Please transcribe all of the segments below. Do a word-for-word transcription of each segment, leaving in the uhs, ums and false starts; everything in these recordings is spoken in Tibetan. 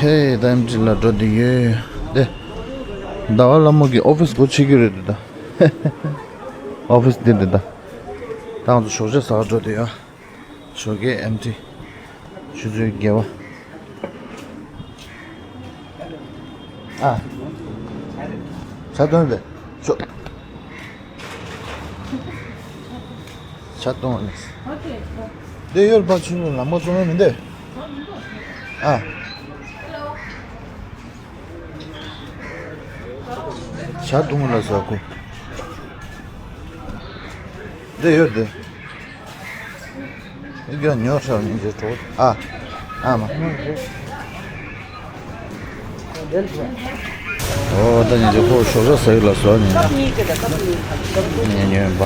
ཧེ། ད་ཨེམ་ཊི་ལ་འགྲོ་བསྡད་ཡོད་དེ། ཟླ་བ་ལྷ་མོ་གི་ཨོ་ཕིས་སྒོ་ཕྱེ་གི་རེད་དེ་ད། ཨོ་ཕིས་འདི་རེད་ད། ད་ང་ཚོ་ཞོགས་ཇ་ཟ་ག་འགྲོ་བསྡད་ཡོད། ཞོགས་ཀའི་ཨེམ་ཊི། ཆུ་ཚོད་བརྒྱད་པ། ཨ། ཇ་འཐུང་རེད། ཆོ། ཇ་འཐུང་རེད། འདི་ཡོད་པ་ཆུ་ལམ་ཁ་བཙོང་ཡ་མི་འདུག་ཨ། ཇ་འཐུང་ལ་ཟ་གོ། འདི་ཡོད་དེ། ཨི་ཀྱང་ཉོ་ཤག་ཉིན་རྗེས་གྲོགས། ཨ། ཨ་མ། ཨོ་ད་ཉིན་རྗེས་ཁོ་ཞོགས་ཇ་ཟ་ཡི་ལ་ཟོ་ཉིན། ཉིན་ཉོན་པ།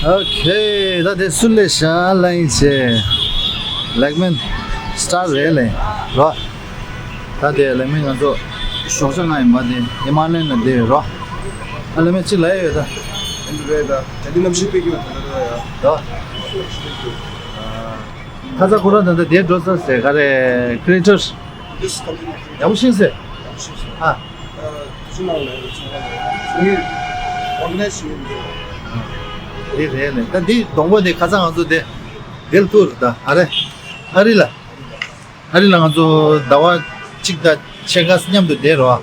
ཨོ་ཁེ། ད་དེ་སུ་ལས་ཤ་ལ་ཡིན་ཆེ། ལེག་མེན་སི་ཊར་རེད་ལེ། རོ། ད་དེ་ལེག་མེན་ང་ཚོ་ཞོགས་ཇ་ང་ཡིན་པ་དེ་ཧི་མ་ལ་ཡན་ལ་བསྡད་ཡོད་རོ། ཨ་ལེག་མེན་གཅིག་ལ་ཡོད་ད། ཨེ་འདི་རེད་ད། ད་འདི་གནམ་གཤིས་དཔེ་སྐྱིད་པོ་ད་ད་ད་ཡ། ད། ཁ་ཚ་ཁོ་རང་ད་ལྟ་དེ་འགྲོ་ས་ཟེར་ག་རེ་ཀི་རེ་ཊར། ཡག་པོ་ཤེས་ཟེར། ཨ། འདི་རེད་ལེ། ད་འདི་གདོང་པ་འདི་ཁ་ཚ་ང་ཚོ་དེ་དེ་ལ་ཐུག་རེད་ད། ཨ་རེ། ཨ་རི་ལ། ཨ་རི་ལ་ང་ཚོ་ཟླ་བ་གཅིག་དང་ཕྱེད་ཀ་མཉམ་དུ་བསྡད་རོ།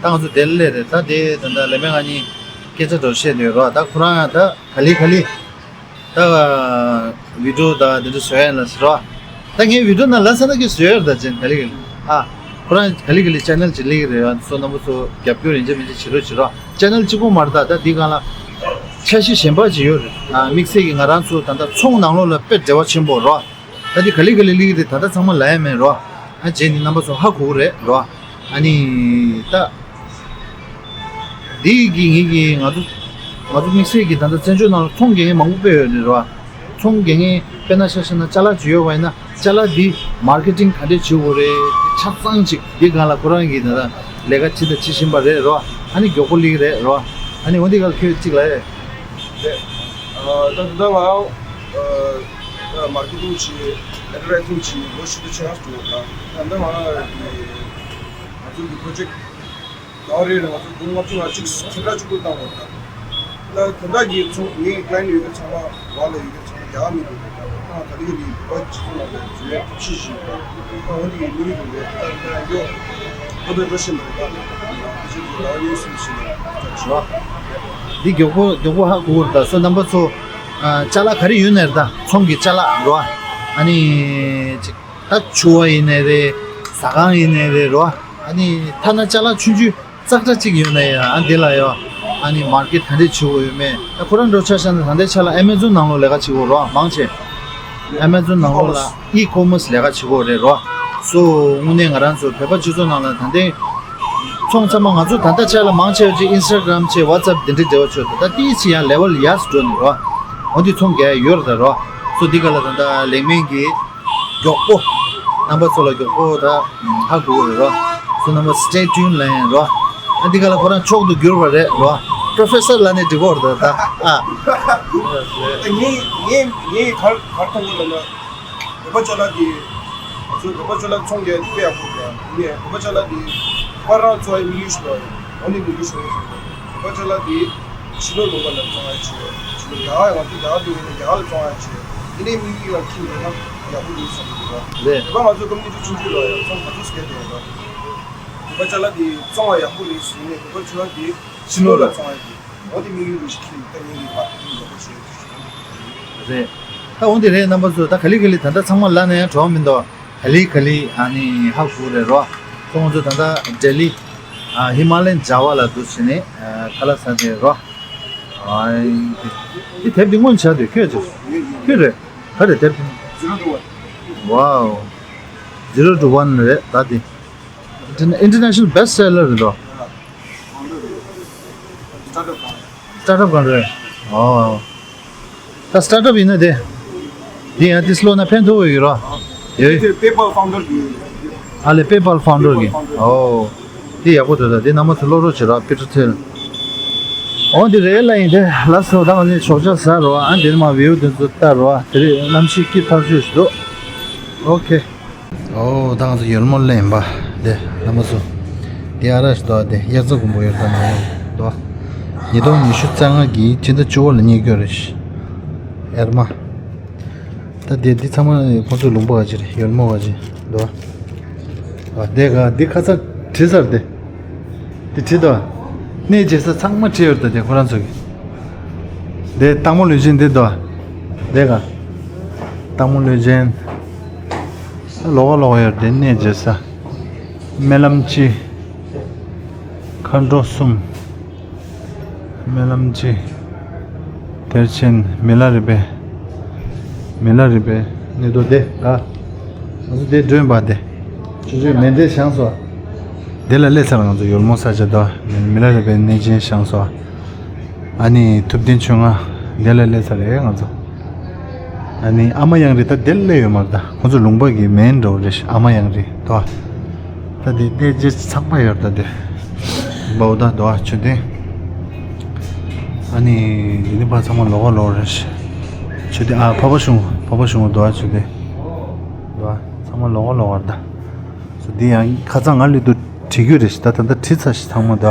ད་ང་ཚོ་དེ་ལ་སླེབས་རེད། ད་དེ་ད་ལྟ་ལེག་མེན་ང་གཉིས་སྐད་ཆ་འདྲ་བཤད་ཡོད་རོ། ད་ཁོ་རང་ཡང་ད་ག་ལེ་ག་ལེ། ད་བི་ཌི་ཡོ་ད་དེ་འདྲ་བཟོ་ཡ་ལ་ཟེར་རོ། ད་ངའི་བི་ཌི་ཡོ་ནང་ལ་ས་ན་གི་བཟོས་ཡོད་རེད། ད་ཅན་ག་ལེ་ག་ལེ། ཨ། ཁོ་རང་ག་ལེ་ག་ལེ་ཅེ་ནལ་ཅིག་ལེགས་རེད། ཡང་སོ་རྣམ་པ་ཚོ་རྒྱབ་སྐྱོར་ཡིན་གཅིག་མིན་གཅིག་བྱེད་རོགས་བྱེད་རོགས། ཅེ་ནལ་གཅིག་པོ་མ་རེད། ད་ད་འདི་སྒང་ལ་འཆར་གཞི་གཞན་པ་ཅིག་ཡོད་རེད། ཨ། དམིགས་བསལ་གྱི་ང་རང་ཚོ་ད་ལྟ་ཚོང་ནང་ལོགས་ལ་དཔེ་འབྲེལ་བ་ཆེན་པོ་རོ། ད་འདི་ག་ལེ་ག་ལེ་ལེགས་རེད། ད་ལྟ་ཚང་མ་ལ་ཡ་མེད་རོ། ཨ། རྗེས་ནི་རྣམ་པ་ཚོ་ཧ་གོ་གི་རེད་རོ། ཨ་ནི་ད། འདི་གི་ངེད་ཀྱི་ང་ཚོ་ང་ཚོ་དམིགས་བསལ་གྱི་ད་ལྟ་བཙན་བྱོལ་ནང་ལ་ཚོང་རྒྱག་མཁན་མང་པོ་དཔེ་ཡོད་རེད་རོ། ཚོང་རྒྱག་མཁན་དཔེར་ན་ཆ་བཞག་ན་ཅ་ལག་ཅིག་ཡོད་པ་ཡིན་ན་ཅ་ལག་འདི་མར་ཀེ་ཊིང་ག་འདྲས་བྱེད་དགོས་རེད། ཆ་ཚང་ཅིག་འདི་སྒང་ལ་ཁོ་རང་གིས་ད་ལྟ་ལས་ཀ་བྱེད་དང་བྱེད་བཞིན་པ་རེད་རོ། ཨ་ནི་མགྱོགས་པོ་ལེགས་རེད་རོ། ཨ་ནི་འོ་འདི་ག་ལ་ཁྱོད་གཅིག་ལ་ཨེ། རེད། ད་ད་ལྟ་ང་རང་མར་ཀེ་ཊིང་བྱས། ཨེ་ཌ་ཝར་ཊའི་ཛིང་བྱས། ལོ་བཞི་བཅུ་ཕྱེད་ཀ་ཙམ་འགྲོ་གི་ད་ད་ལྟ་ང་རང་གི་ང་ཚོ་གི་པོ་རོ་ཇེག་ཊི་ཡང་རེ་རེ་ང་ཚོ་སྒོར་ལྔ་བཅུ་ང་གཅིག་ཁྱེད་རང་གཅིག་པུ་བཏང་བ་དང་། ད་ད་ལྟ་གི་ཚོང་ངའི་ཀི་ལ་ཡེན་ཊི་ཡོད་མཁན་ཚང་མ་བ་ལ་ཡོད་མཁན་ཚང་མ་རྒྱ་གར་མི་འདུག་རེད། ད་ད་ད་ལྟ་གི་བོད་སྤྱི་ཚོགས་ནང་ལ་འཛུལ་བའི་ཐབས་ཤེས་ཤིག་དང་། ད་འོ་དེ་གི་དམིགས་ཡུལ་དེ་ད་ད་ཡོད་ད་དུ་འགྲོ་བཞིན་པ་རེད། ད་ད་ཅིག་ལ་ཡོད་སེམས་ཤིག་ལ་ད་ཞུ་བ། འདི་མགྱོགས་པོ་མགྱོགས་པོ་ཧ་གོ་གི་རེད། ད་སོ་རྣམ་པ་ཚོ་ཅ་ལག་ག་རེ་ཡོད་ནའི་རེད། ད་ཚོང་གི་ཅ་ལག་རོ། ཨ་ནི་ཅིག་ད་ཕྱུ་པ་ཡིན་ནའི་རེད། ཟ་ཁང་ཡིན་ནའི་རེད་རོ། ཨ་ནི་ཐ་ན་ཅ་ལག་ཆུང་ཆུང་ཙག་སྒྲ་གཅིག་ཡོད་ན་ཡང་ཨ་འདི་ལ་ཡོད། ཨ་ནི་མར་ཀེ་ཊི་ག་འདྲས་བྱེད་དགོས་ཡོད་མེད། ད་ཁོ་རང་འགྲོ་ཆ་བཞག་ན་ད་ལྟའི་ཆ་ལ་ཨེ་མེ་ཛོན་ནང་ལོགས་ལས་ཀ་བྱེད་དགོས་རོ། མང་ཆེ་ཨེ་མེ་ཛོན་ནང་ལོགས་ལ་ཨི་ཀོ་མར་སི་ལས་ཀ་བྱེད་དགོས་རེད་རོ། སོ་དངོས་གནས་ང་རང་ཚོ་བོད་པ་སྤྱི་ཚོགས་ནང་ལ་ད་ལྟའི་ཚོང་ཚང་མ་ང་ཚོ་ད་ལྟ་ཆ་ལ་མང་ཆེ་བ་ཅིག་ཨིན་སི་ཊ་གྷ་རམ་བྱས། ཝ་ཊི་སི་ཨེབ་འདི་འདྲའི་འབྲེལ་བ་ཆོད་འདུག་ད་ཏིས་ཅིག་ཡང་ལེ་ཝལ་ཡར་སུ་འགྲོ་ནས་རོ། འོ་འདི་ཚོང་རྒྱག་ཡ་ཡོད་རེད་ད་རོ། སོ་འདི་ག་ལ་ད་ལྟ་ལེགས་སྨོན་གྱིས་མགྱོགས་པོ། རྣམ་པ་ཚོ་ལ་མགྱོགས་པོ་ད་ཧ་གོ་གི་རེད་རོ། སོ་རྣམ་པ་སི་ཊེ་ཊིའུན་ལ་ཡིན་རོ། ཨ་འདི་ག་ལ་ཁོ་རང་མཆོག་ཏུ་གྱུར་པ་རེད་རོ། པྲོ་ཕེ་སར་ལབ་ནའི་འགྲིག་གི་རེད་ད། ཨ། ངས་ངས་ངས་ག་རེ་ག་རེ་མཐོང་གི་ལབ་ན། བོད་པ་ཅ་ལག་དེ། ང་ཚོའི་བོད་པ་ཅ་ལག་ཚོང་རྒྱག་དཔེ་ཡག་པོ་འདུག་ངས་བོད་པ་ཅ་ལག་དེ་ཕར་རང་བཙོང་བའི་དམིགས་ཡུལ་ཞིག་འདུག་འོ་ནི་དམིགས་ཡུལ་ཞིག་རེད་བསམ་གི་འདུག་བོད་པ་ཅ་ལག་དེ་ཕྱི་ལོགས་ལུང་པ་ལ་བཙོང་ཡ་བྱེད། ཕྱི་ལོགས་རྒྱ་གར་ཡང་དེ་རྒྱ་གར་དུ་ཡོད་ན་རྒྱ་གར་ལ་བཙོང་ཡ་བྱེད། དེ་ནས་དམིགས་ཡུལ་ཡང་ཁྱེར་ཡོད་ན་ཡག་པོ་འདུག་བསམ་གི་འདུག་རེད། བོད་པ་ང་ཚོ་ཀོ་མུ་ནི་ཊི་ཆུང་ཆུང་རེད། ཡང་ཚང་ག་ཚོད་སྐད་དེ་ཡོད་རེད། བོད་པ་ཅ་ལག་དེ་བཙོང་བ་ཡག་པོ་རེད་ཟེར་ནས་བོད་པ་ཅ་ལག་དེ་ཕྱི་ལོགས་ལ་བཙོང་ཡ་དེ། འོ་དེ་དམིགས་ཡུལ་རེད་ཤག་ཁྱེད་ལྟ་ངན་གྱི་མ་ཁྱེད་ཡག་པོ་བྱས་ཤག་རེད། ད་འོ་དེ་རེད། རྣམ་པ་ཚོ་ད་ག་ལེ་ག་ལེ་ད་ལྟ་ཚང་མ་ལབ་ན་ཡང་བྲོ་བ་མི་འདུག་ག་ལེ་ག་ལེ་ཨ་ནི་ཧ་གོ་རེད་རོ། ཁོང་ཚོ་ད་ལྟ་ལྡི་ལི་ཨ་ཧི་མ་ལ་ཡན་ཇ་ཝ་ལ་འདུག་ཟེར་ནས་ཨ་ཁ་ལག་ཟ་བསྡད་རོ། ཨ་འདི་དེབ་འདི་སྔོན་ཆད་དུས་ཁྱོད་ཚོ་ཁྱོད་རེད། ག་རེ་དེབ་འདི། Zero to One། Wow། Zero to One རེད་ད་འདི། Interna- International Best Seller རེད་དོ། སི་ཊར་ཊབ་གང་རེད། ཨོ། ད་སི་ཊར་ཊབ་ཡིན་ན་དེ། འདི་ཡང་ཏིས་ལོ་ན་ཕན་ཐོགས་ཡོད་རོ། ཡོད། དེ་པེ་པལ་ཕའུན་ཌར་གི། ཨ་ལེ་པེ་པལ་ཕའུན་ཌར་གི། ཨོ། འདི་ཡག་པོ་འདུག་ད་འདི་རྣམ་པ་ཚོ་ཀློག་རོགས་བྱེད་རོགས། པི་ཊར་ཐེལ། འོ་འདི་རེད་ལ་ཡིན་དེ། ལགས་སོ། ད་ང་ཚོ་ཞོགས་ཇ་ཟ་རོགས། ཨ་འདིར་མ་བེའུ་དེ་ཚོ་ལྟ་རོགས། དེ་རིང་གནམ་གཤིས་སྐྱིད་ཐག་ཆོད་ཞིག་འདུག་ཨོ་ཁེ། ཨོ་ད་ང་ཚོ་ཡོལ་མོ་སླེབས་ཡིན་པ། དེ་རྣམ་པ་ཚོ། དེ་ཨ་ར་ཞིག་འདུག་དེ་དབྱར་རྩྭ་དགུན་འབུ་ཡོད་ད་ན་འདུག་ཉིས་སྟོང་ཉི་ཤུ་རྩ་ལྔ་གི་ཕྱི་ཟླ་བཅུ་པ་ལ་རྙེད་རྒྱུ་རེད། ཨེར་མ། ད་དེ་འདི་ཚང་མ་ཁོང་ཚོའི་ལུང་པ་ག་ཅི་རེད། ཡོལ་མོ་ག་ཅི་འདུག་ཨ་དེ་ག་འདི་ཁ་ཚ་བྲིས་ཚར་དེ། དེ་བྲིས་འདུག་གནས་མཇལ་ས་ཚང་མ་བྲིས་ཡོད་ད། དེ་ཁོ་རང་ཚོ་གི་དེ་སྟག་མོ་ལུས་སྦྱིན་འདི་འདུག་དེ་ག་སྟག་མོ་ལུས་སྦྱིན། ལོགས་ཀ་ལོགས་ཀ་ཡོད་དེ། གནས་མཇལ་ས། སྨོན་ལམ་སྤྱི། མཁའ་འགྲོ་གསུམ། སྨོན་ལམ་སྤྱི། དེར་ཕྱིན་མི་ལ་རས་པའི། མི་ལ་རས་པའི་གནས་རྡོ་དེ་ག་ང་ཚོ་དེ་སྒྲོན་པ་དེ། ཆུ་ཆུ་མེ་འདྲའི་བཞེངས་སོ། དེ་ལ་སླེབས་ཚར། ང་ཚོ་ཡོལ་མོ་ས་ཆ་དོ། མི་ལ་རས་པའི་གནས་ཆེན་བཞེངས་སོ། ཨ་ནི་ཐུབ་བསྟན་ཆོས་རྔ་དེ་ལ་སླེབས་ཚར་རེད་ང་ཚོ། ཨ་ནི་ཨ་མ་གཡང་རི་ད་དེ་ལ་སླེབས་ཡོད་མ་རེད་ད། ཁོང་ཚོ་ལུང་པ་གི་མིང་འདྲ་བོ་རེད། ཨ་མ་གཡང་རི་དོ། ད་དེ་གནས་མཇལ་ཚང་མ་ཡོད་ད་དེ། འབའ་བོ་ད་དོ་ཨ་མཆོད་རྟེན། ཨ་ནི་འདི་ནི་ཕར་ཚང་མ་ལོགས་ཀ་ལོགས་ཀ་རེད། མཆོད་རྟེན། ཨ་འཕགས་པ་གཞུང་། འཕགས་པ་གཞུང་དོ་ཨ་མཆོད་རྟེན་དོ་ཨ། ཚང་མ་ལོགས་ཀ་ལོགས་ཀ་རེད་ད། སོ་འདི་ཡང་ཁ་སང་ང་ལི་དུ་བྲིས་རྒྱུ་རེད་ཤི། ད་ད་ལྟ་བྲིས་ཚར་ཤི་ཚང་མ་ད།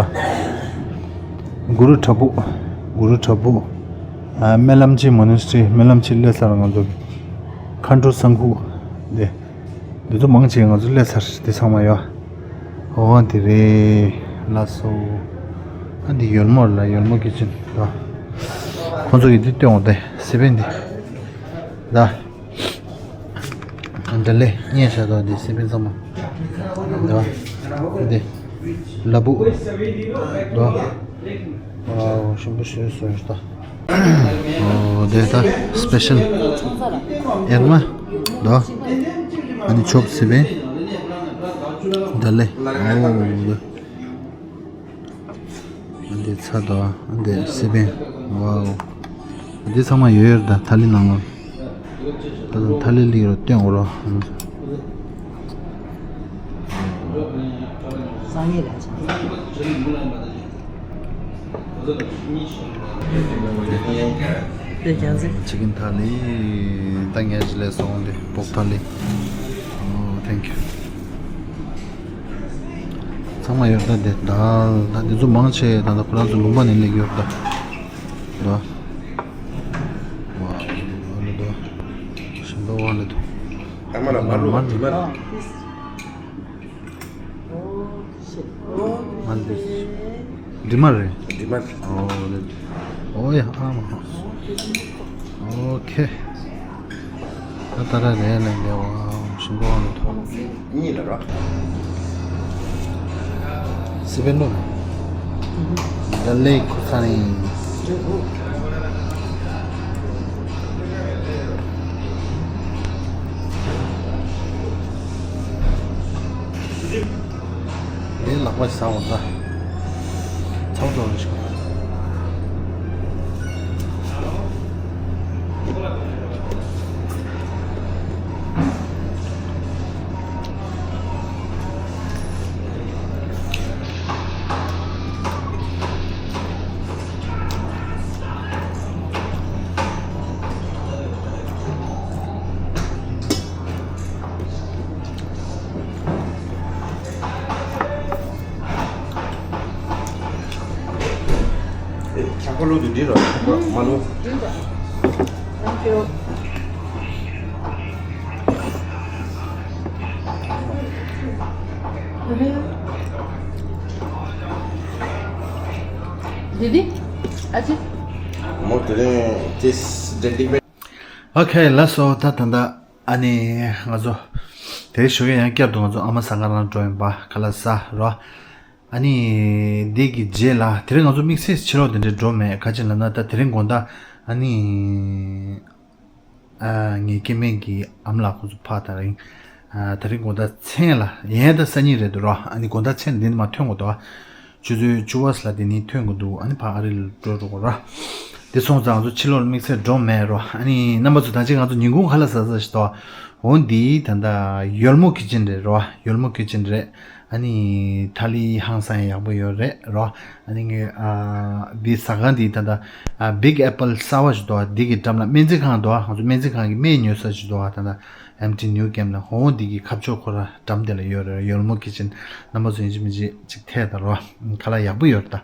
གུ་རུ་བྲག་ཕུག་གུ་རུ་བྲག་ཕུག་ཨ་སྨོན་ལམ་སྤྱི་མོ་ནེ་སི་ཊི་རི། སྨོན་ལམ་སྤྱི་སླེབས་ཚར། ང་ཚོ་མཁའ་འགྲོ་གསང་ཁུག་འདི། འདི་ཚོ་མང་ཆེ་ང་ཚོ་སླེབས་ཚར། འདི་ཚང་མ་ཡོད། འོ་འདི་རེད། ལགས་སོ། ཨ་འདི་ཡོལ་མོ་ལ་ཡོལ་མོ་ཀི་ཅན་ད། ཁོང་ཚོ་གི་འདི་སྟོན་འོ་དེ་སི་པན་འདི། ད། འདི་ལས་རྙེད་བྱ་དོ་འདི་སི་པན་ཚང་མ། འདི་བ། འདི། ལ་བུ། འདི་བ། ཝའོ་ཞིམ་པོ་ཞིག་བཟོས་ཤག་ད། ཨོ་འདི་ད་སི་པེ་ཤལ་ཨེར་མ། འདི་བ། ཨ་ནི་ཆོབ་སི་པན། འདི་ལས་ཨོ་འདི། འདི་ཚ་དོ། འདི་སི་པན། ཝའོ། འདི་ཚང་མ་ཡོད་ཡོད་ད་ཐ་ལི་ནང་ལ། ད་དུང་ཐ་ལི་ལི་རོ་སྟོན་འོ་རོ། སང་ཉིན་ལ་ཆིག་ཀིན་ཐ་ལི། ད་ངས་ཅི་ལས་སོང་འདི་བོག་ཐ་ལི། ཨོ་ཐེང་ཁྱུ། ཚང་མ་ཡོད་ད་དེ་ད། ད་འདི་ཚོ་མང་ཆེ་ད་ད་ཁོ་རང་ཚོ་ལུང་པ་ནས་སླེབས་ཡོད་ད། ད། ཝ། ཨ་ལོ་ད། ཞིམ་པོ་ཝ་ལོ་ད། ཨ་མ་ལ་མ་ལོ་མ་ལོ། མ་ལོ། འདི་མ་རེད། འདི་མ་རེད། ཨོ་རེད། ཨོ་ཡ་ཨ་མ། ཨོ་ཁེ། ད་ད་ར་རེད་ལེ་ལེ་ཝ་ཞིམ་པོ་ཝ་ལོ་ད། གཉིས་ལ་ར། སི་པན་ནོ། ད་ལེ་ཁུ་ས་ནི། ལེ་ལག་པ་ཟ་བ་ད། ཚ་བོ་ཚ་བོ་ཞིག་ཁྱབ་ཁ་ལོ་དུ་འདི་ར་མ་ལོ། Thank you. Didi, aji. མོ་དེ་རིང་ཏིས་ཌེ་ཏིག་བེ། ཨོ་ཁེ་ལགས་སོ། ད་ད་ད་ཨ་ནི་ང་ཚོ་དེ་ཞུ་ཡ་ཡང་བསྐྱར་དུ་ང་ཚོ་ཨ་མ་ཟ་ཁང་རང་འགྲོ་ཡིན་པ་ཁ་ལག་ཟ་རོ། ཨ་ནི་འདི་གི་རྗེས་ལ་དེ་རིང་ང་ཚོ་དམིགས་བསལ་ཕྱི་ལོགས་དེ་འདྲའི་འགྲོ་མེད། ག་ཅི་ལབ་ན་ད་དེ་རིང་དགོང་དག་ཨ་ནི་ཨ་ངའི་སྐྱེ་དམན་གྱི་ཨ་མ་ལགས་ཁོང་ཚོ་ཕ་དེ་རིང་ཨ་དེ་རིང་དགོང་དག་མཚན་ལ་ཡན་ད་སང་ཉིན་རེད་འདུག་རོ། ཨ་ནི་དགོང་དག་མཚན་འདི་ནི་མ་ཐོན་གོ་འདུག་ཆུ་ཚོད་བཅུ་པ་ལ་དེ་ནི་ཐོན་གོ་འདུག་ཨ་ནི་ཕ་ཨ་རི་ལ་འགྲོ་འགྲོ་གོ་ར། དེ་སོང་ཙང་ང་ཚོ་ཕྱི་ལོགས་ལ་དམིགས་བསལ་འགྲོ་མེད་རོ། ཨ་ནི་རྣམ་པ་ཚོ་ད་ཅི་ང་ཚོ་ཉིན་གུང་ཁ་ལག་ཟ་ཟ་ཞིག་འདུག་འོ་འདི་ད་ལྟ་ཡོལ་མོ་ཁི་ཅན་རེད་རོ། ཡོལ་མོ་ཁི་ཅན་རེད། ཨ་ནི་ཐ་ལི་ཧང་སང་ཡག་པོ་ཡོད་རེད་རོ། ཨ་ནི་ངས་ཨ་འདི་ཟ་ཁང་འདི་ད་ལྟ་ཨ་Big Apple གསར་པ་ཞིག་འདུག་འདི་གི་འགྲམ་ལ་སྨན་རྩིས་ཁང་འདུག་ང་ཚོ་སྨན་རྩིས་ཁང་གི་སྨན་ཉོ་ས་ཞིག་འདུག་ད་ལྟ་ཨེམ་ཊི་ནིའུ་ཀེམ་ལ། འོ་འདི་གི་ཁ་ཕྱོགས་ཁོ་ར་འགྲམ་དེ་ལ་ཡོད་རེད། ཡོལ་མོ་ཁི་ཆན། རྣམ་པ་ཚོ་ཡིན་གཅིག་མིན་གཅིག་ཅིག་ཐད་ད་རོ། ཁ་ལག་ཡག་པོ་ཡོད་རེད་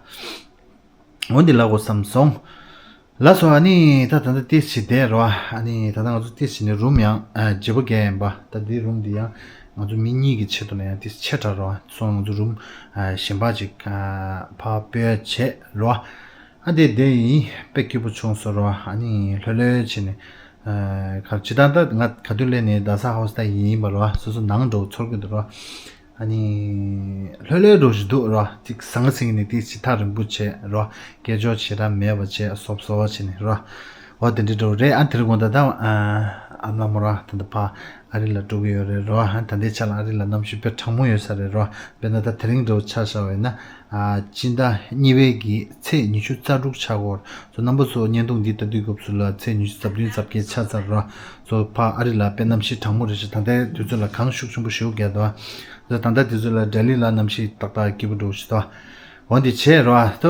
ད། འོ་འདི་ལ་གོ་བསམ་སོང་། ལགས་སོ། ཨ་ནི་ད་ད་ལྟ་ཏིས་བྱེད་བསྡད་རོ། ཨ་ནི་ད་ལྟ་ང་ཚོ་ཏིས་བྱེད་ནས་རུམ་ཡང་ཨ་བརྗེ་པོ་རྒྱག་ཡིན་པ། ད་འདི་རུམ་འདི་ཡང་ང་ཚོ་མི་གཉིས་ཀྱི་ཆེད་དུ་ལ་ཡང་ཏིས་ཆེ་དྲགས་རོ། སོང་ང་ཚོ་རུམ་ཨ་གཞན་པ་ཅིག་ཨ་ཕར་སྤོས་བྱས་རོ། ཨ་འདི་འདི་ཡིན་དཔེ་སྐྱིད་པོ་བྱུང་སོང་རོ། ཨ་ནི་ལྷོད་ལྷོད་བྱས་ནས་ཨ་ག་ཇི་ལྟར་ད་ང་ག་དུས་སླེབས་ནས་རྡ་ས་ཧོ་སི་ཊེལ་ཡིན་པ་རོ། སོ་སོ་ནང་འགྲོ་ཚོར་གི་འདུག་རོ། ཨ་ནི་ལྷོད་ལྷོད་འགྲོ་བཞིན་འདུག་རོ། ཅིག་ཟང་ཟིང་ནས་ཏིག་ཅིག་ཐག་རིང་པོ་བྱས་རོ། སྐད་ཅོར་ཞེ་དྲག་མེད་པ་བྱས་སོབ་སོབ་བྱས་ནས་རོ། འོ་དེ་འདྲ་འགྲོ་རེད། ཨ་དེ་རིང་དགོང་དག་ད་ཨ་ཨ་མ་མོ་རང་ད་ལྟ་ཕ་ཨ་རི་ལ་འགྲོ་གི་ཡོད་རེད་རོ། ཨ་ད་ལྟའི་ཆ་ལ་ཨ་རི་ལ་གནམ་གཤིས་དཔེ་གྲང་མོ་ཡོད་ས་རེད་རོ། དཔེར་ན་ད་དེ་རིང་འདྲ་བོ་ཆ་བཞག་པ་ཡིན་ན་ཨ་སྤྱི་ཟླ་གཉིས་པའི་གི་ཚེས་ཉི་ཤུ་རྩ་དྲུག་ཆགས་ཀྱི་ཡོད་རེད། སོ་རྣམ་པ་ཚོ་བརྙན་ཐུང་འདི་ལྟ་དུས་སྐབས་སུ་ལ་ཚེས་ཉི་ཤུ་རྩ་བདུན་རྩ་བརྒྱད་ཆགས་ཚར་རོ། སོ་ཕ་ཨ་རི་ལ་དཔེ་གནམ་གཤིས་གྲང་མོ་རེད་ཤག་ད་ལྟའི་དུས་ཚོད་ལ་གངས་ཤུགས་ཆེན་པོ་ཞེ་པོ་རྒྱག་འདུག་ད་ལྟ་དུས་ཚོད་ལ་ལྡི་ལི་ལ་གནམ་གཤིས་ཏག་ཏག་སྐྱིད་པོ་འདྲ་བོ་ཞིག་འདུག་འོ་འདི་བྱས་རོ། ད་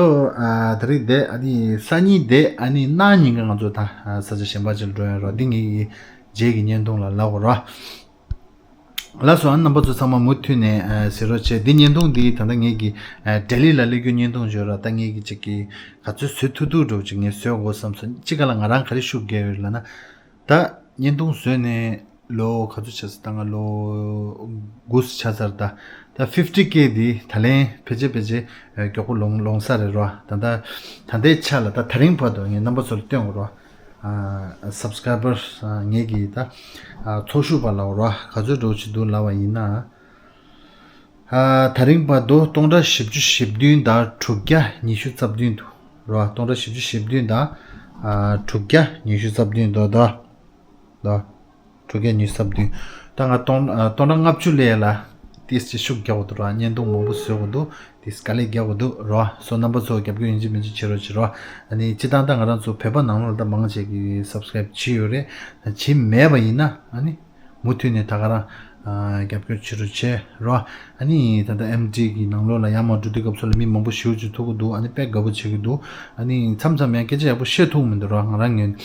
ད་རེས་དེ་ཨ་ནི་སང་ཉིན་དེ་ཨ་ནི་གནངས་ཉིན་ཀ་ང་ཚོ་ད་ས་ཆ་གཞན་པ་ཅིག་ལ་འགྲོ་ཡོད་རོ། འདི་ངེད་ཀྱི་རྗེས་ཀྱི་བརྙན་ཐུང་ལ་ལབ་དགོས་རོ། ལགས་སོ། ཨ་རྣམ་པ་ཚོ་ཚང་མ་མུ་མཐུད་ནས་གཟིགས་རོགས་བྱེད། འདི་བརྙན་ཐུང་འདི་ད་ལྟ་ངེད་ཀྱི་ལྡི་ལི་ལ་སླེབས་རྒྱུ་བརྙན་ཐུང་བརྗོད་ར། ད་ངེད་ཀྱི་ཅིག་གི་ག་ཚོད་བཟོ་ཐུབ་ཐུབ་འདྲ་བོ་ཅིག་ངས་བཟོ་དགོས་བསམ་སོང་། སྤྱི་ཁ་ལ་ང་རང་ག་རེ་ཤུགས་རྒྱག་ཡོད་ལབ་ན། ད་བརྙན་ཐུང་བཟོས་ནས་ལོ་ག་ཚོད་ཆགས་སོང་། ད་ང་ལོ་དགུ་ཆགས་ཚར། ད་ད་ཕིབ་ཊི་ཀེ་འདི་ད་ལན་ཕལ་ཆེར་ཕལ་ཆེར་མགྱོགས་པོ་ལོང་ལོང་ས་རེད་རོ། ད་ད་ད་ལྟའི་ཆ་ལ་ད་དེ་རིང་བར་དུ་ངས་རྣམ་པ་ཚོ་ལ་སྟོན་དགོས་རོ། ཨ་སབ་སི་ཀ་རའི་བར་ངེད་ཀྱི་ད་ཨ་ཚོགས་ཞུགས་པ་ལབ་རོ། ག་ཚོད་འགྲོ་བཞིན་འདུག་ལབ་པ་ཡིན་ན། ཨ་དེ་རིང་བར་དུ་སྟོང་ཕྲག་བཞི་བཅུ་ཞེ་བདུན་དང་དྲུག་བརྒྱ་ཉི་ཤུ་རྩ་བདུན་འདུག་རོ། སྟོང་ཕྲག་བཞི་བཅུ་ཞེ་བདུན་དང་ཨ་དྲུག་བརྒྱ་ཉི་ཤུ་རྩ་བདུན་འདུག་ད། ད་དྲུག་བརྒྱ་ཉི་ཤུ་རྩ་བདུན། ད་ང་སྟོང་ཨ་སྟོང་ཕྲག་ལྔ་བཅུ་སླེབས་ཡ་ལ་ཏིས་ཅིག་ཤུགས་རྒྱག་དགོས་འདུག་རོ། བརྙན་ཐུང་མང་པོ་བཟོ་དགོས་འདུག་ཏིས་དཀའ་ལས་རྒྱག་དགོས་འདུག་རོ། སོ་རྣམ་པ་ཚོ་རྒྱབ་སྐྱོར་ཡིན་གཅིག་མིན་གཅིག་བྱེད་རོགས་བྱེད་རོགས། ཨ་ནི་སྤྱིར་བཏང་ད་ང་རང་ཚོ་བོད་པ་ནང་ལོགས་ལ་ད་མང་ཆེ་གིས་སབ་སི་ཀ་རའིབ་བྱས་ཡོད་རེད། བྱས་མེད་པ་ཡིན་ན་ཨ་ནི་མུ་མཐུད་ནས་ད་ག་རང་ཨ་རྒྱབ་སྐྱོར་བྱེད་རོགས་བྱེད་རོགས། ཨ་ནི་ད་ལྟ་ཨེམ་ཊི་གི་ནང་ལོགས་ལ་ཡར་མར་འགྲོ་དུས་སྐབས་སུ་ལ་མི་མང་པོ་ཞེ་པོ་ཅིག་ཐུག་གི་འདུག་ཨ་ནི་དཔེ་དགའ་པོ་བྱེད་ཀྱི་འདུག་ཨ་ནི་མཚམས་མཚམས་ཡང་སྐད་ཆ་ཡག་པོ་བཤད་ཐུབ་མི་འདུག་རོ། ང་རང་ངོས་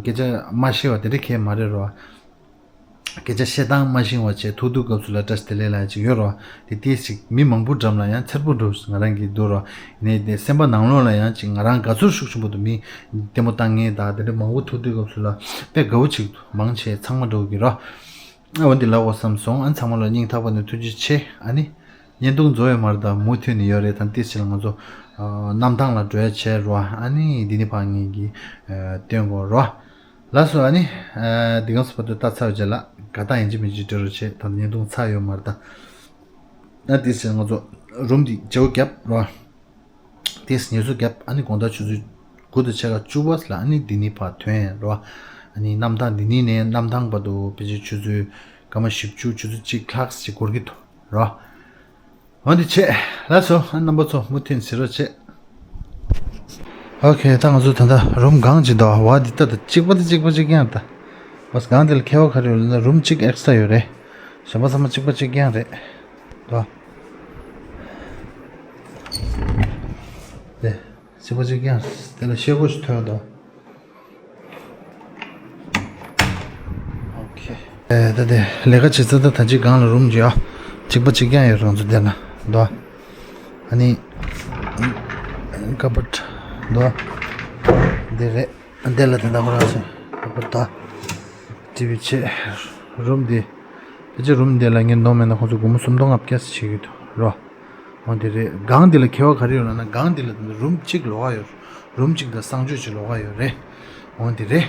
སྐད་ཆ་མ་བཤད་པ་དེ་འདྲ་གང་ཡང་མ་རེད་རོ། སྐད་ཆ་བཤད་སྟངས་མ་ཤེས་པ་བྱས་ཐུག་དུས་སྐབས་སུ་ལ་བཀྲ་ཤིས་བདེ་ལེགས་ལབ་ཡ་ཅིག་ཡོད་རོ། དེ་ཏིས་ཅིག་མི་མང་པོ་འགྲམ་ལ་ཡང་འཚེར་པོ་འགྲོ་ང་རང་གིས་འདུག་རོ། ནས་དེ་སེམས་པ་ནང་ལོགས་ལ་ཡང་ཅིག་ང་རང་དགའ་ཚོར་ཤུགས་ཆེན་པོ་འདུག་མི་ལྟད་མོ་ལྟ་མཁན་དང་དེ་འདྲ་མང་པོ་ཐུག་དུས་སྐབས་སུ་ལ་དཔེ་དགའ་པོ་ཅིག་འདུག་མང་ཆེ་ཚང་མ་འགྲོ་གི་རོ། ཨ་འོ་འདི་ལབ་དགོས་བསམ་སོང་། ཨ་ཚང་མ་ལ་སྙིང་ཐག་པ་ནས་ཐུགས་རྗེ་ཆེ། ཨ་ནི་བརྙན་ཐུང་རྫོགས་ཡོད་མ་རེད། ད་མུ་མཐུད་ནས་ཡོད་རེད། ད་ཏིས་ཅིག་ལ་ང་ཚོ་ཨ་གནམ་ཐང་ལ་འགྲོ་ཡ་བྱས་རོ། ཨ་ནི་འདི་ནི་ཕར་ངེད་ཀྱིས་ཨ་སྟོན་དགོས་རོ། ལགས་སོ། ཨ་ནི་ཨ་འདི་ག་ཚོད་བར་དུ་ལྟ་ཚར་བ་བྱས་ལ་དགའ་རྟགས་ཡིན་གཅིག་མིན་གཅིག་སྤྲོད་རོགས་བྱེད། ད་བརྙན་ཐུང་ཚར་ཡོད་མ་རེད་ད། ཨ་ཏིས་ཅིག་ང་ཚོ་རུམ་འདི་བརྗེ་པོ་བརྒྱབ་རོ། ཏིས་ངལ་གསོ་བརྒྱབ། ཨ་ནི་དགོང་དག་ཆུ་ཚོད་དགུ་དང་ཕྱེད་ཀ་བཅུ་པ་ལ་ཨ་ནི་འདི་ནི་ཕར་ཐོན་རོ། ཨ་ནི་གནམ་ཐང་འདི་ནི་ནས་གནམ་ཐང་བར་དུ་ཕལ་ཆེར་ཆུ་ཚོད་སྐར་མ་བཞི་བཅུ་ཆུ་ཚོད་གཅིག་ལྷག་ཅིག་འགོར་གྱི་འདུག་རོ། འོ་འདི་བྱས། ལགས་སོ། ཨ་རྣམ་པ་ཚོ་མུ་མཐུད་གཟིགས་རོགས་བྱེད། ཨོ་ཁེ། ད་ང་ཚོ་ད་ལྟ་རུམ་སྒང་ཅིག་འདུག་བ། འདི་ལྟ་ད་གཅིག་པ་དང་གཅིག་པ་གཅིག་རྐྱང་ད། བས་སྒང་འདི་ལ་ཁྱད་པར་ག་རེ་ཡོད་ལབ་ན་རུམ་གཅིག་ཨེག་སི་ཊ་ར་ཡོད་རེད། གཞན་པ་ཚང་མ་གཅིག་པ་གཅིག་རྐྱང་རེད་དོ། དེ་གཅིག་པ་གཅིག་རྐྱང་། དེ་ལ་ཤེལ་སྒོ་ཞིག་ཐོན་འདུག་ཨོ་ཁེ། ཨེ་ད་དེ་ལས་ཀ་བྱེད་ས་ད་ད་ཅིག་སྒང་ལ་རུམ་ཅིག་ཡོད། གཅིག་པ་གཅིག་རྐྱང་ཡོད་རང་ཚོ་དེ་ལ་དོ། ཨ་ནི་ཀ་བཊ་དོ། འདི་རེད། འདི་ལ་དེ་འདྲ་ཁོ་རང་ཚོ་ཀ་བཊ་དོ། ཊི་ཝི་བྱས། རུམ་འདི། ཕལ་ཆེར་རུམ་འདི་ལ་ངས་ནོར་མེད་ན་ཁོང་ཚོ་སྒོར་མོ་སུམ་སྟོང་ལྔ་བརྒྱ་ཙམ་བྱེད་ཀྱི་འདུག་རོ། འོ་འདི་རེད། སྒང་འདི་ལ་ཁྱད་པར་ག་རེ་ཡོད་ལབ་ན་སྒང་འདི་ལ་རུམ་གཅིག་ལོགས་ཀ་ཡོད། རུམ་གཅིག་དང་གསང་སྤྱོད་ཅིག་ལོགས་ཀ་ཡོད་རེད། འོ་འདི་རེད།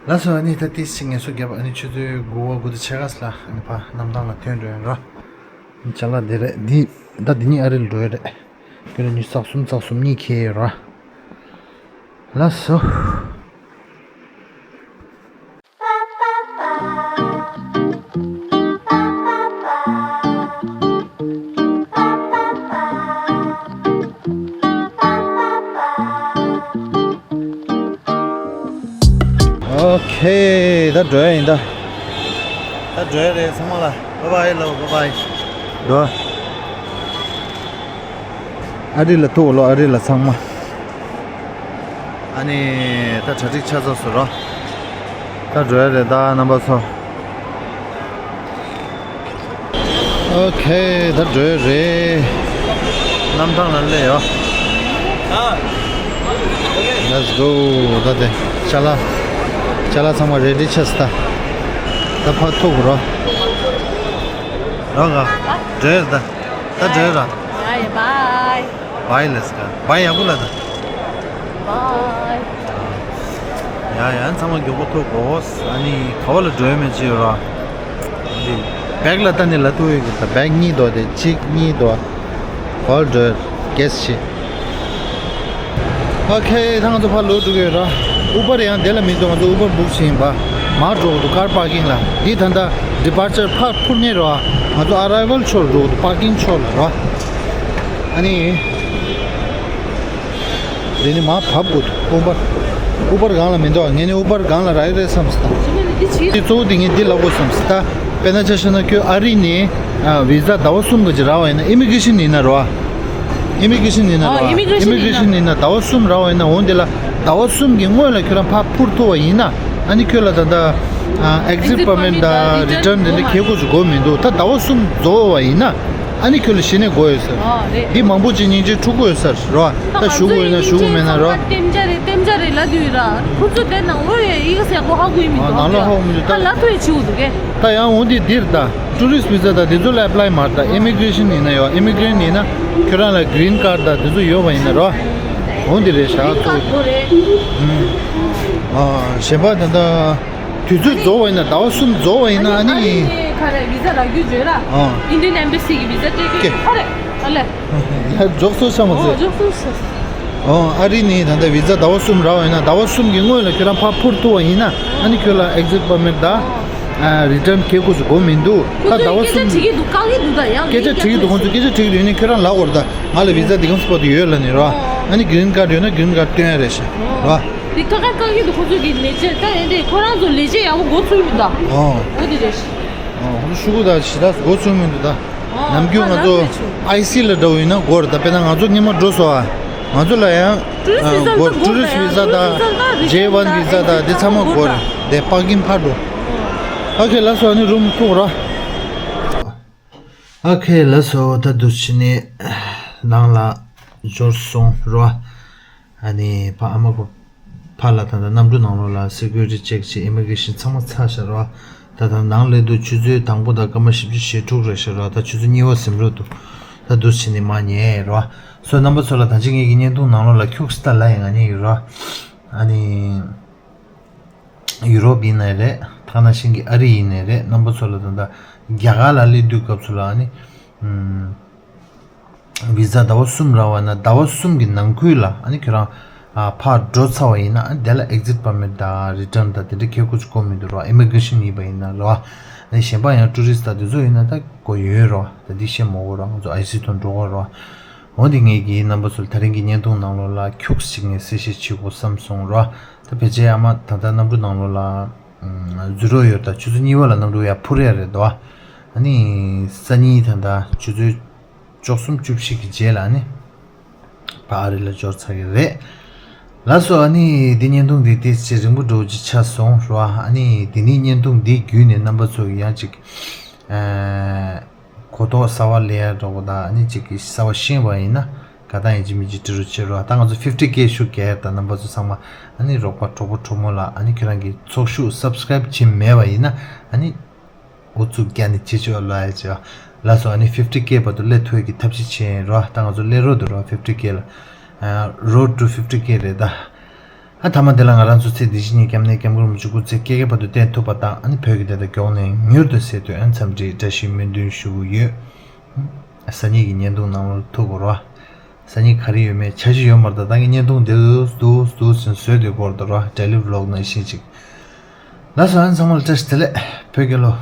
ལགས་སོ། ཨ་ནི་ད་ཏིས་ཅིག་ངལ་གསོ་བརྒྱབ། ཨ་ནི་ཆུ་ཚོད་དགུ་པ་དགུ་དང་ཕྱེད་ཀ་ཙམ་ལ་ཨ་ནི་ཕར་གནམ་ཐང་ལ་ཐོན་འགྲོ་ཡ་ཡིན་རོ། ཅ་ལག་འདི་རེད། འདི་ད་འདི་གཉིས་ཨ་རི་ལ་འགྲོ་ཡ་རེད། ཁྱོད་རང་ཉི་ཤུ་རྩ་གསུམ་རྩ་གསུམ་གཉིས་ཁེལ་ཡོད་ར། ལགས་སོ། ཨོ་ཁེ། ད་འགྲོ་ཡ་ཡིན་ད། ད་འགྲོ་ཡ་རེད། ཚང་མ་ལ་བྷའི་བྷའི་ལབ། བྷའི་བྷའི། འགྲོ། ཨ་རི་ལ་ཐུག་ལོ། ཨ་རི་ལ་ཚང་མ། ཨ་ནི་ད་གྲ་སྒྲིག་ཆ་ཚང་སོང་རོ། ད་འགྲོ་ཡ་རེད་ད་རྣམ་པ་ཚོ། ཨོ་ཁེ། ད་འགྲོ་ཡ་རེད། གནམ་ཐང་ལ་སླེབས་ཡོད། Let's go. ད་དེ་ཅ་ལག་ཅ་ལག་ཚང་མ་རེ་ཌི་ཆགས་ད། ད་ཕར་ཐུག་རོ། རོ་ག་འགྲོ་ཡ་ད། ད་འགྲོ་ཡ་ར། ཡ་ཡ། བའི། བའི་ལས་ཀ་བའི་ཡག་པོ་ལ་ད། བའི། ཡ་ཡ། ཚང་མ་མགྱོགས་པོ་ཐུག་གོ། ཨ་ནི་ག་བ་ལ་འགྲོ་ཡ་མེད་ཅི་ཡོད་ར། འདི་བེག་ལ་ལྟ་ནི་ལ་ཐུག་ཡོད་གི། ད་བེག་གཉིས་འདུག་དེ་གཅིག་གཉིས་འདུག་ག་བ་ལ་འགྲོ་ཡ་གེ་སི་ཆེ། ཨོ་ཁེ། ད་ང་ཚོ་ཕར་ལོག་འགྲོ་གི་ཡོད་ར། ཨུ་བར་ཡང་དེ་ལ་མི་འདུག་ང་ཚོ་ཨུ་བར་བུག་བྱས་ཡིན་པ། མར་འགྲོ་གི་འདུག་ཀར་པར་ཀིང་ལ། འདི་ད་ལྟ་ཌི་པར་ཅར་ཕར་འཕུར་ནས་ར། ང་ཚོ་ཨ་རའི་ཝལ་ཕྱོགས་ལ་འགྲོ་གི་འདུག་པར་ཀིང་ཕྱོགས་ལ་ར། ཨ་ནི། འདི་ནི་མར་བབས་དགོས་འདུག་ཨུ་བར། ཨུ་བར་སྒང་ལ་མི་འདུག་ངས་ནི་ཨུ་བར་སྒང་ལ་རག་གི་རེད་བསམ་སོང་། འདི་གཙོ་བོ་འདི་ངས་འདི་ལབ་དགོས་བསམ་སོང་ད། དཔེར་ན་ཆ་བཞག་ན་ཁྱོད་ཨ་རི་ནས་ཨ་བི་ཟ་ཟླ་བ་གསུམ་གྱི་རག་པ་ཡིན་ན། ཨི་མི་གྷི་རེ་ཤན་ཡིན་ན་རོ། ཨི་མི་གྷི་རེ་ཤན་ཡིན་ན་རོ། ཨི་མི་གྷི་རེ་ཤན་ཡིན་ན་ཟླ་བ་གསུམ་རག་པ་ཡིན་ན། འོ་འདི་ལ་ཟླ་བ་གསུམ་གྱི་སྔོན་ལ་ཁྱོད་རང་ཕར་འཕུར་ཐུབ་པ་ཡིན་ན། ཨ་ནི་ཁྱོད་ལ་ད་ལྟ་ཨེག་ཟིཊ་པར་མིཊ་དང་རི་ཊརན་དེ་འདྲ་ཁྱེར་དགོས་ཀྱི་དགོས་མི་འདུག་ད་ཟླ་བ་གསུམ་རྫོགས་པ་ཡིན་ན། ཨ་ནི་ཁྱོད་ལ་གཞི་ནས་དགོས་ཡོད་ཟེར། འདི་མང་པོ་ཅིག་སྙིང་རྗེ་འཁྲུག་གི་ཡོད་ས་རེད་རོ། ད་ཞུ་དགོས་ཡིན་ན་ཞུ་དགོས་མེད་ན་རོ། ལྟེམ་བྱ་རེད་ལྟེམ་བྱ་རེད་ལབ་དུས་ར། ཁོ་ཚོ་དེ་ནང་ལོགས་ཡ་ཡི་གེ་ཟེར་གོ་ཧ་གོ་ཡི་མི་འདུག་ནང་ལོགས་ཧ་གོ་མི་འདུག་ད་ལབ་ཐུབ་ཡ་བྱེད་དགོས་འདུག་གས། ད་ཡང་འོ་འདི་འདིར་ད། ཊུ་རི་སི་ཊི་བི་ཟ་དང་དེ་ཚོ་ལ་ཨེ་པ་ལའི་མ་རེད་ད། ཨི་མི་གྷི་རེ་ཤན་ཡིན་ན་ཡོད། ཨི་མི་གྷི་རེན་ཊི་ཡིན་ན། ཁྱོད་རང་ལ་གྷི་རིན་ཁཌ་དང་དེ་ཚོ་ཡོད་པ་ཡིན་ན་རོ། འོ་འདི་རེད་ཤག་ཚོ། ཨ་གཞན་པ་ད་ལྟ་དུས་ཚོད་རྫོགས་པ་ཡིན་ན། ཟླ་བ་གསུམ་རྫོགས་པ་ཡིན་ན། ཨ་ནི་ཨ་ནི་ག་རེ་བི་ཟ་རག་རྒྱུ་བརྗོད་ར། ཨ་ཨིན་ཌི་ཡན་ཨེམ་བྷ་སི་གི་བི་ཟ་སྤྲད་རྒྱུ་ཀེ་ག་རེ་ཨ་ལས། ཡར་འཇོག་སོ་ཤ་མ་ཨོ་ཟེར། འཇོག་སོ་ཤ། ཨོ་ཨ་རི་ནས་ད་ལྟ་བི་ཟ་ཟླ་བ་གསུམ་རག་པ་ཡིན་ན། ཟླ་བ་གསུམ་གྱི་སྔོན་ལ་ཁྱོད་རང་ཕར་འཕུར་ཐུབ་པ་ཡིན་ན། ཨ་ནི་ཁྱོད་ལ་ཨེག་ཟིཊ་པར་མིཊ་དང་རི་ཊརན་ཁྱེར་དགོས་ཀྱི་དགོས་མི་འདུག་ད་ཟླ་བ་གསུམ། སྐད་ཆ་དྲིས་ཀྱི་འདུག་བཀག་གི་འདུག་ད་ཡང་སྐད་ཆ་དྲིས་ཀྱི་འདུག་ཁོང་ཚོས་སྐད་ཆ་དྲིས་ཀྱི་འདུག་ཡིན་ནའི་ཁྱོད་རང་ལབ་དགོས་རེད་ད། ང་ལ་བི་ཟ་འདི་གམ་སི་པོ་དེ་ཡོད་ལབ་ནས་རོ། ཨ་ནི་གྷི་རིན་ཁཌ་ཡོད་ན་གྷི་རིན་ཁཌ་སྟོན་ཡ་རེད་ཤག་རོ། འདི་བཀག་ག་བཀག་གི་འདུག་ཁོང་ཚོས་ཀྱི་ལས་བྱེད་ད་ཡིན་དེ་ཁོ་རང་ཚོ་ལས་བྱེད་ཡག་པོ་འགོ་ཚུགས་མི་འདུག་ཨོ་འོ་དེ་རེད་ཤག་ཨོ་ཁོང་ཚོ་ཤུ་གུ་ད་ཞེ་དྲག་འགོ་ཚུགས་མི་འདུག་ད། ནམ་རྒྱུན་ང་ཚོ་ཨའི་སི་ལ་འདྲ་བོ་ཡིན་ན་དགོས་རེད་ད། དཔེར་ན་ང་ཚོ་སྔོན་མ་འགྲོ་སོང་ཨ། ང་ཚོ་ལ་ཡང་ཊུ་རི་སི་ཊི་བི་ཟ་དང་ཊུ་རི་སི་ཊི་བི་ཟ་དང་ཇེ་ཝན་བི་ཟ་དང་དེ་ཚང་མ་དགོས་རེད། དེ་པར་ཀིང་ཕར་འགྲོ། ཨོ་ཁེ་ལགས་སོ། ཨ་ནི་རུམ་ཐུག་རོགས། ཨོ་ཁེ་ལགས་སོ། ད་འདུག་བྱས་ནས་ནང་ལ་འབྱོར་སོང་རོ། ཨ་ནི་ཕ་ཨ་མ་ཁོ་ཕ་ལ་ད་ལྟ་གནམ་གྲུ་ནང་ལོགས་ལ་སི་ཀུ་རི་ཊི་ཅེག་བྱས། ཨི་མི་གྷི་རེ་ཤན་ཚང་མ་ཚར་ཤག་རོ། ད་ད་ནང་སླེབས་དུས་ཆུ་ཚོད་དང་པོ་དང་སྐར་མ་བཞི་བཅུ་ཞེ་དྲུག་རེད་ཤག་རོ། ད་ཆུ་ཚོད་གཉིས་པ་ཟིན་འགྲོ་འདུག་ད་འདུག་བྱས་ནས་མར་ཉལ་རོ། སོ་རྣམ་པ་ཚོ་ལ་ད་ཅི་ངེད་ཀྱི་བརྙན་ཐུང་ནང་ལོགས་ལ་ཁྱུག་ཙམ་ལབ་ཡ་ཡིན། ང་གཉིས་ཡོད་རོ། ཨ་ནི་ཡུ་རོབ་ཡིན་ནའི་རེད། ད་ག་ནང་བཞིན་གྱི་ཨ་རི་ཡིན་ནའི་རེད། རྣམ་པ་ཚོ་ལ་ད་ལྟ་རྒྱ་གར་ལ་སླེབས་དུས་སྐབས་སུ་ལ་ཨ་ནི་ཨམ། བི་ཟ་ཟླ་བ་གསུམ་རག་པ་ན་ཟླ་བ་གསུམ་གྱི་ནང་ཁུལ་ལ་ཨ་ནི་ཁྱོད་རང་ཨ་ཕར་འགྲོ་ཚར་བ་ཡིན་ན། ཨ་ནི་དེ་ལ་ཨེག་ཛིཊ་པར་མིཊ་དང་རི་ཊརན་དང་དེ་འདྲ་ཁྱེར་དགོས་ཀྱི་དགོས་མི་འདུག་རོ། ཨི་མི་གྷི་རེ་ཤན་ཡིན་པ་ཡིན་ན་རོ། ཨ་ནི་གཞན་པ་ཡང་ཊུ་རི་སི་ཊི་དང་དེ་ཚོ་ཡིན་ན་ད་དགོས་ཡོད་རོ། ད་འདི་བཤད་མ་དགོས་རོ། ང་ཚོ་ཨའི་སི་ཐོག་འགྲོ་དགོས་རོ། འོ་དེ་ངེད་ཀྱིས་རྣམ་པ་ཚོ་ལ་ད་རིང་གི་བརྙན་ཐུང་ནང་ལོགས་ལ་ཁྱུག་ཅིག་ངས་གསལ་བཤད་བྱེད་དགོས་བསམ་སོང་རོ། ད་ཕལ་ཆེར་ཨ་མ་ད་ལྟ་གནམ་གྲུ་ནང་ལོགས་ལ་ཨ་འཛུལ་རོགས་ཡོད། ད་ཆུ་ཚོད་གཉིས་པ་ལ་གནམ་གྲུ་ཡར་འཕུར་ཡ་རེད་དོ། ཨ་ནི་སང་ཉིན་ད་ལྟ་ཆུ་ཚོད་བཅུ་གསུམ་བཅུ་བཞི་གི་རྗེས་ལ་ཨ་ནི་ཕར་ཨ་རི་ལ་འབྱོར་ཚར་གི་རེད། ལགས་སོ། ཨ་ནི་འདི་བརྙན་ཐུང་འདི་ཏོག་ཙམ་རིང་པོ་འདྲ་བོ་ཅིག་ཆགས་སོང་རོ། ཨ་ནི་འདི་ནས་བརྙན་ཐུང་འདི་བརྒྱུད་ནས་རྣམ་པ་ཚོ་གི་ཡང་ཅིག་ཨ་གོ་རྟོགས་གསར་པ་སླེབས་ཡ་འདྲ་བོ་དང་། ཨ་ནི་ཅིག་གི་གསར་པ་ཤེས་པ་ཡིན་ན་དགའ་རྟགས་ཡིན་གཅིག་མིན་གཅིག་འབྲི་རོགས་བྱེད་རོགས། ད་ང་ཚོ་ཕིབ་ཊི་ཀེ་ཤུགས་རྒྱག་ཡ་ད། རྣམ་པ་ཚོ་ཚང་མ་ཨ་ནི་རོགས་པ་གྲོགས་པོ་གྲོགས་མོ་ལ་ཨ་ནི་ཁྱོད་རང་གི་ཚོགས་ཞུགས་སབ་སི་ཀ་རའིབ་བྱས་མེད་པ་ཡིན་ན་ཨ་ནི་ཨུ་ཚུགས་རྒྱག་ནས་བྱེད་ཆོག་ལབ་ཡ་བྱས། ལགས་སོ། ཨ་ནི་ཕིབ་ཊི་ཀེ་བར་དུ་སླེབས་ཐུབ་ཡ་གི་ཐབས་ཤེས་བྱས་ཡིན་རོགས། ད་ང་ཚོ་སླེབས་རོགས་འདུག་རོགས། ཕིབ་ཊི་ཀེ་ལ། ཨ་རོཌ་ཊུ་ཕིབ་ཊི་ཀེ་རེད་ད། ཨ་མཐའ་མ་དེ་ལ་ང་རང་ཚོ་ཚེ་འདི་ཕྱི་གཉིས་ཀྱི་སྐྱབས་གནས་སྐྱབས་མགོན་རིན་པོ་ཆེ་སྐུ་ཚེ་བསྐལ་བརྒྱའི་བར་དུ་བརྟན་ཐུབ་པ་དང་། ཨ་ནི་བོད་ཀྱི་བདེན་མཐའ་མགྱོགས་ནས་མྱུར་དུ་གསལ་ཐུབ་ཡ་འཚམས་འདྲིའི་བཀྲ་ཤིས་སྨོན་འདུན་ཞུ་གི་ཡོད། སང་ཉིན་གྱི་བརྙན་ཐུང་ནང་ལ་ཐུག་དགོས་རོགས། སང་ཉིན་ག་རེ་ཡོད་མེད་འཆར་གཞི་ཡོད་མ་རེད་ད། ད་གིན་བརྙན་ཐུང་འདི་འདུག་འདུག་འདུག་ཟེར་བཟོས་བསྡད་དགོས་རེད་རོགས། ཌེ་ལི་བི་ལོག་ནང་བཞིན་ཅིག་ལགས་སོ། ཨ་ནི་ཚང་མ་ལ་བཀྲ་ཤིས་བདེ་ལེགས། བོད་རྒྱལ་ལོ།